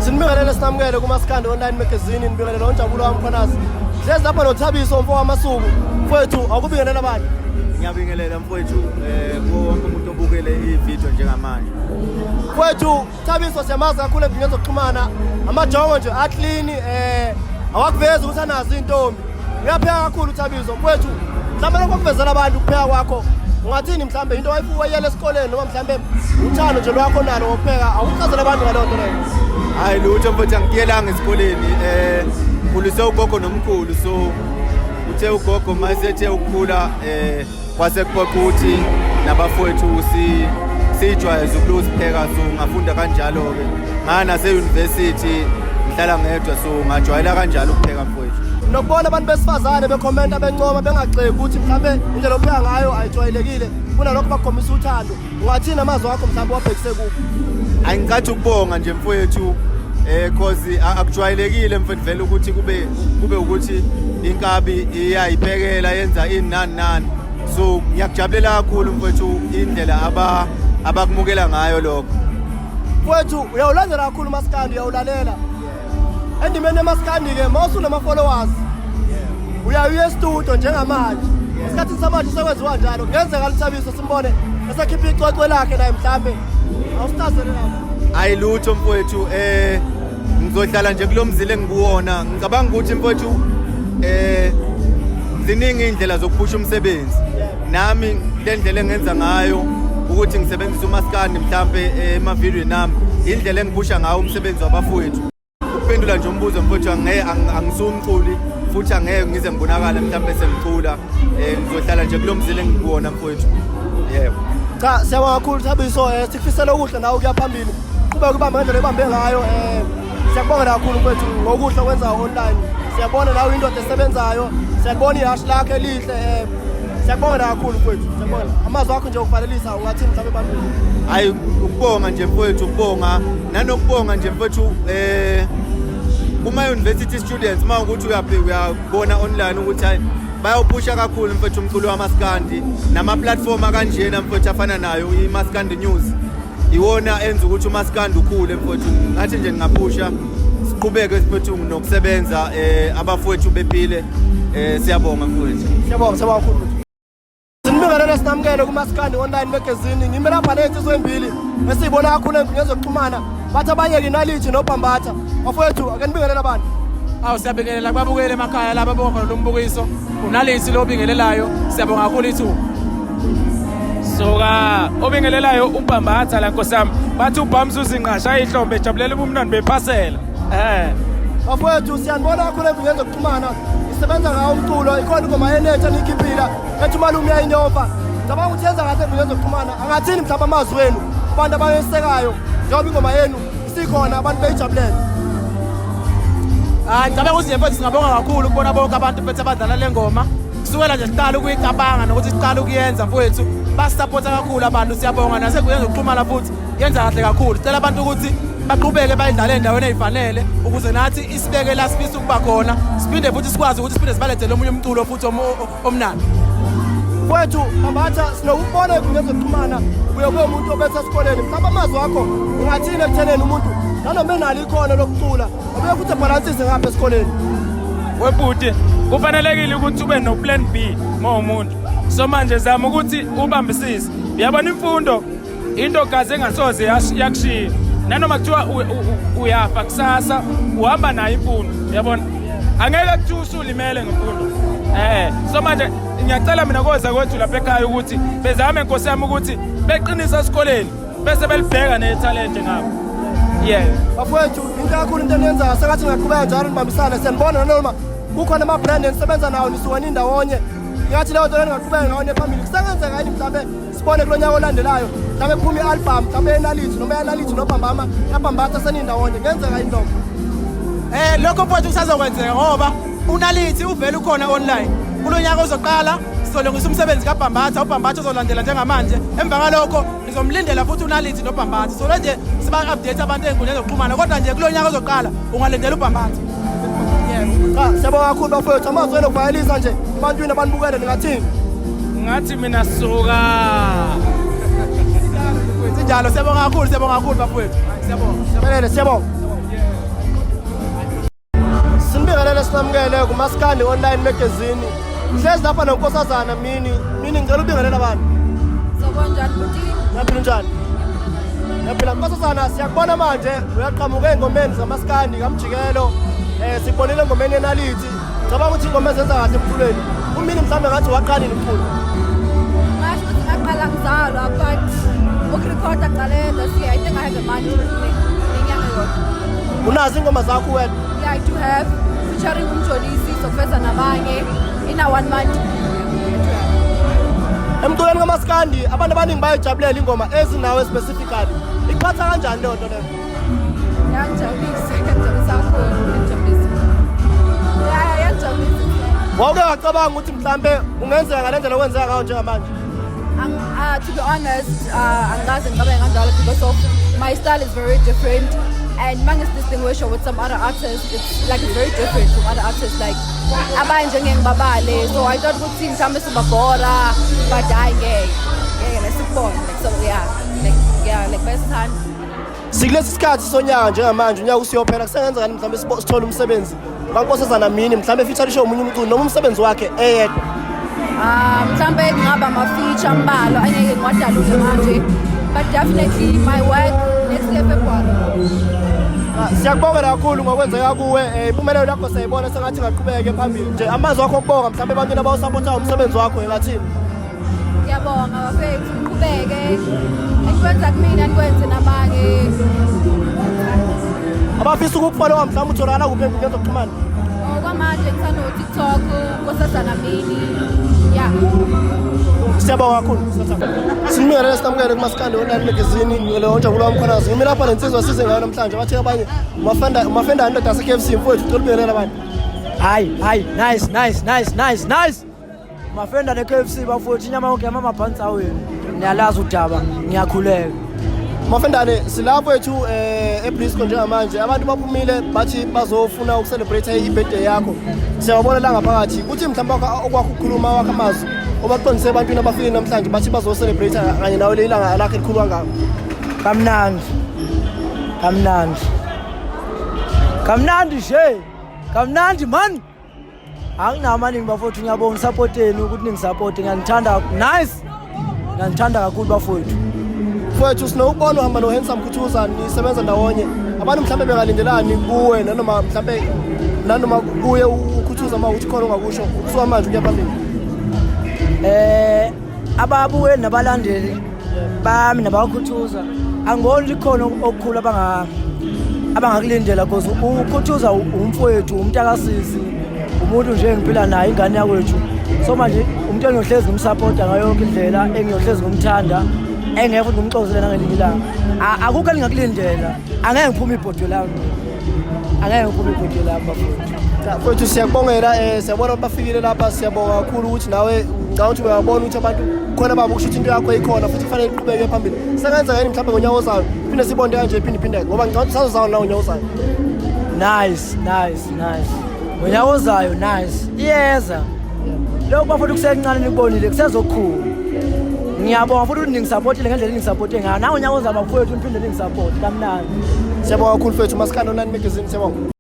Sinibingelele sinamukele kuMaskandi Online Magazine, nibingelele uNjabulo waMkhwanazi. Sihlezi lapha noThabiso mfo wamasuku. Mfowethu awukubingelela abantu. Ngiyabingelela mfowethu kuwo wonke umuntu obukele i-video njengamanje. Mfowethu Thabiso siyamazi kakhulu enkundleni zokuxhumana. Amajongo nje a-clean awakuvezi ukuthi anazo intombi. Uyapheka kakhulu uThabiso mfowethu. Mhlawumbe lokho kuvezela abantu ukupheka kwakho. Ungathini mhlawumbe into wayela esikoleni noma mhlawumbe uthando nje lwakho nalo ngokupheka awuchazele abantu ngaleyo nto leyo. Hayi lutho mfowethu, angiyelanga esikoleni, khuliswe ugogo nomkhulu, so uthe ugogo masethe ukukhula kwase kuphoqa ukuthi nabafowethu sijwayeze ukuzipheka, so ngafunda kanjalo-ke. Nganase-university ngihlala ngedwa, so ngajwayela kanjalo ukupheka mfowethu. Nokubona abantu besifazane bekhomenta bencoma bengagxeki ukuthi mhlawumbe indlela opheka ngayo ayijwayelekile, kunalokho bakhombisa uthando. Ungathini amazwi akho mhlawumbe wabhekise kubo? Angicathi ukubonga nje mfowethu, cause akujwayelekile mfowethu vele ukuthi kube ukuthi inkabi iyayiphekela yenza ini nani nani, so ngiyakujabulela kakhulu mfowethu indlela abakumukela ngayo lokho. Mfowethu uyawulandela kakhulu umaskandi, uyawulalela endimeni emaskandi-ke uma usunama-followers uyaye uye estudio njengamanje. Esikhathini samanje sekwenziwa njalo, kungenzeka lithabiso simbone esekhipha icwecwe lakhe naye mhlambe. Awusichazele lapho. Hayi lutho mfowethu, ngizohlala nje kulo mzila engikuwona. Ngicabanga ukuthi mfowethu ziningi indlela zokuphusha umsebenzi. Nami le ndlela engenza ngayo ukuthi ngisebenzise umaskandi mhlambe emavidweni nami, indlela engiphusha ngawo umsebenzi wabafowethu. Ukuphendula nje umbuzo mfowethu, angeke angisumculi futhi angeke ngize ngibonakale mhlambe sengicula, ngizohlala nje kulo mzila engikuwona mfowethu. Yebo. Cha, siyabonga kakhulu Thabiso, sikufisela okuhle nawe kuya phambili. Qhubeka ubambe ngendlela ebambe ngayo, siyakubonga kakhulu mfowethu ngokuhle okwenzayo online. Siyabona nawe indoda esebenzayo, siyalibona ihashi lakho elihle, siyakubonga kakhulu mfowethu. Siyabonga. Amazwi akho nje okuvalelisa ungathini mhlawumbe ebantwini? Hayi ukubonga nje mfowethu, ukubonga nanokubonga nje mfowethu kuma university students, uma ukuthi uyabona online ukuthi hayi bayawuphusha kakhulu mfowethu umculo wamaskandi nama-platform akanjena mfowethu afana nayo i-Maskandi News, iwona enza ukuthi umaskandi ukhule mfowethu. Ngathi nje ningaphusha siqhubeke mfowethu nokusebenza, abafowethu bephile, siyabonga mfowethu. Siyabonga, siyabonga kakhulu. Sinibingelele sinamukele kuMaskandi Online Magazine. Ngime lapha nezinsizwa embili esiyibona kakhulu enkundleni zokuxhumana. Bathi abanye inalithi noBhambatha. Bafowethu ake nibingelele abantu. Awu siyabingelela kubabukeli emakhaya laba ababuka khona lo mbukiso. Unalithi lo obingelelayo, siyabonga kakhulu ithuba. Suka obingelelayo uBhambatha la nkosi yami. Bathi ubhamsa uzinqasha ihlombe ejabulela ubumnandi bephasela. Bafowethu siyanibona kakhulu enkundleni zokuxhumana. Isebenza ngawo umculo, ikhona ingoma yenetha nikhiphila ethi umalume uyayinyova. Ngicabanga ukuthi yenza kahle enkundleni zokuxhumana. Angathini mhlawumbe amazwi wenu kubantu abayesekayo njengoba ingoma yenu isikhona abantu beyijabulele? Hayi ngicabanga ukuthi nje mfethu singabonga kakhulu ukubona bonke abantu mfethu abadlala le ngoma. Kusukela nje siqala ukuyicabanga nokuthi siqala ukuyenza mfowethu, basisapotha kakhulu abantu, siyabonga nasenkundleni zokuxhumana futhi yenza kahle kakhulu. Sicela abantu ukuthi baqhubeke bayidlale endaweni ey'fanele ukuze nathi isibeke la sifisa ukuba khona, siphinde futhi sikwazi ukuthi siphinde sibalethele omunye umculo futhi omnandi. Mfowethu Bhambatha, sinokubona enkundleni zokuxhumana uye kube umuntu obetha esikoleni. Mhlawumbe amazwi akho ungathini ekutheneni umuntu nanoma enalo ikhono lokucula abuye futhi ebhalansise ngapha esikoleni? Webhuti, kufanelekile ukuthi ube no-plan B uma umuntu. So manje zama ukuthi ubambisise. Uyabona imfundo into gazi engasoze yakushiya. Nanoma kuthiwa uyafa kusasa uhamba nayo imfundo, uyabona? Angeke kuthiwa usulimele ngemfundo. So manje ngiyacela mina koza kwethu lapha ekhaya ukuthi bezame nkosi yami ukuthi beqinise esikoleni bese belibheka nethalente ngapha. Yeah. Bafowethu into kakhulu into eniyenzayo, sengathi ngaqhubeka njalo nibambisane. Siyanibona nanoma kukhona ama-brand enisebenza nawo nisuka nindawonye. Ngingathi leyo nto leyo ningaqhubeka ngayo phambili. Kusengenzeka yini mhlawumbe sibone kulo nyaka olandelayo mhlawumbe kuphume i-album mhlawumbe yenalithi noma yanalithi nobhambama yabhambatha senindawonye? Kungenzeka yini lokho? Lokho mfowethu kusazokwenzeka ngoba unalithi uvele ukhona online. Kulo nyaka ozoqala sizolungisa umsebenzi kaBhambatha, uBhambatha uzolandela njengamanje. Emva kwalokho nizomlindela futhi unalithi noBhambatha. So nje siba-update abantu ey'nkundleni zokuxhumana, kodwa nje kulo nyaka ozoqala ungalindela uBhambatha. Yebo. Cha, siyabonga kakhulu bafowethu. Amazwi enu okuvalelisa nje ebantwini abanibukele ningathini? Ngathi mina suka. Sinjalo, siyabonga kakhulu, siyabonga kakhulu bafowethu. Siyabonga. Siyabonga, siyabonga. Sinamukele kuMaskandi Online Magazine. Hlezi lapha noNkosazana Mini. Mini, ngicela ubingelele abantu. Sawubona, bhuti. Uyaphila, njani? Yaphila, Nkosazana. Siyakubona manje uyaqhamuka ey'ngomeni zamaskandi kamjikelo. Sikubonile engomeni yenalithi. Ngicabanga ukuthi ingoma ezenza kahle emculweni. UMini mhlawumbe ngathi waqala nini umculo? Ngasho ukuthi ngaqala ngizalwa, but ukurekhoda qale this year. I think I have a month nenyanga yodwa. Unazo ingoma zakho wena? Yeah, I do have, featuring uMjolisi, sokuveza nabanye in a one month. Yeah, I do have. Emculweni kamaskandi abantu abaningi bayayijabulela ingoma ezinawe specifically. Ikuphatha kanjani leyo nto leyo? Iyangijabulisa, iyangijabulisa kakhulu, iyangijabulisa. Yeah, iyangijabulisa. Wawuke wacabanga ukuthi mhlambe ungenzeka ngale ndlela okwenzeka ngayo njengamanje? To be honest, angikaze ngicabange kanjalo because of my style is very different and mangisi-distinguish with some other artists, it's like it's very different from other artists, like abanye nje ngeke ngibabale. So I thought ukuthi mhlawumbe sibabhora, but hayi, ngeke ngeke lesikubona. Like, so yeah, like, yeah, like bayasithanda. Sikulesi sikhathi sonyaka njengamanje, unyaka usiyophela, kusengenzeka mhlawumbe sithole umsebenzi kaNkosazana Mini, mhlawumbe feature omunye umculo noma umsebenzi wakhe eyedwa? Mhlawumbe kungaba ama-feature ambalwa angeke ngiwadalule manje, but definitely my work next year February. Ah, siyakubongela kakhulu ngokwenzeka kuwe. Impumelelo yakho siyayibona, sengathi ingaqhubeke phambili nje. Amazwi akho okubonga mhlawumbe ebantwini abawusapothayo umsebenzi wakho engathini? Ngiyabonga bafethu, niqhubeke enikwenza kumina, nikwenze nabanye. Abafisa ukukufollowa mhlawumbe, utholakala kuphi enkundleni zokuxhumana? Okwamanje ngisano-TikTok, Nkosazana Mini, yeah. Siyabonga kakhulu. Sinibingelele, sinamukele kuMaskandi Online Magazine. Ngile Njabulo Wamkhonazi, ngimi lapha nensizwa size ngayo namhlanje. Bathe abanye umafenda, indoda yase-KFC. Mfowethu, cela ubingelele abantu. Hayi hayi, nice, nice, nice, nice, nice. Mafenda ne-KFC bafowethu, inyama yonke yamamabhansi awenu. Niyalazi udaba, ngiyakhuleka. Mafendane, silapho ethu eBrisco njengamanje. Abantu baphumile, bathi bazofuna ukucelebrate i-birthday yakho. Siyababona la ngaphakathi. Kuthi mhlawumbe okwakho ukukhuluma, wakho amazwi obaqondise ebantwini abafike namhlanje, bathi bazocelebrate kanye nawe leli langa lakho elikhulu kangaka. Kamnandi. Kamnandi. Kamnandi nje. Kamnandi man. Anginawo amaningi bafowethu, ngiyabonga isupport yenu ukuthi ningisupport. Ngiyanithanda. Nice. Ngiyanithanda kakhulu bafowethu. Mfowethu, sinokubona uhamba no-Handsome Khuthuza, nisebenza ndawonye. Abantu mhlawumbe bengalindelani kuwe, nanoma mhlawumbe nanoma kuye uKhuthuza, uma ukuthi khona ongakusho kusuka manje ukuya phambili? Ababukeli nabalandeli bami nabakhuthuza, angiboni likhona okukhulu abangakulindela because uKhuthuza umfowethu, umntakasisi, umuntu nje engiphila naye, ingane yakwethu. So manje umuntu engiyohlezi ngimsupporta ngayo yonke indlela, engiyohlezi ngimthanda, engeke futhi ngimxozele nangelinye ilanga. Akukho engingakulindela, angeke ngiphume ibhodwe lami, angeke ngiphume ibhodwe lami bafowethu. Cha, mfowethu, siyakubongela. Siyabona ukuthi bafikile lapha. Siyabonga kakhulu ukuthi nawe ngicabanga ukuthi uyabona ukuthi abantu khona baba ukusho ukuthi into yakho ikhona futhi kufanele iqhubeke phambili. Sengenzeka yini mhlawumbe ngonyaka ozayo phinde sibonde kanje, iphinde iphindeke, ngoba ngicabanga ukuthi sazozayo nawo ngonyaka ozayo? Nice, nice, nice. Ngonyaka ozayo, nice, iyeza lokhu bafuna kusencane, nikubonile kusezokhulu. Ngiyabonga futhi ukuthi ningisupportile ngendlela eningisupporte ngayo. Nangonyaka ozayo bafowethu, niphinde ningisupporte kamnandi. Siyabonga kakhulu mfethu. Maskandi Online Magazine, siyabonga.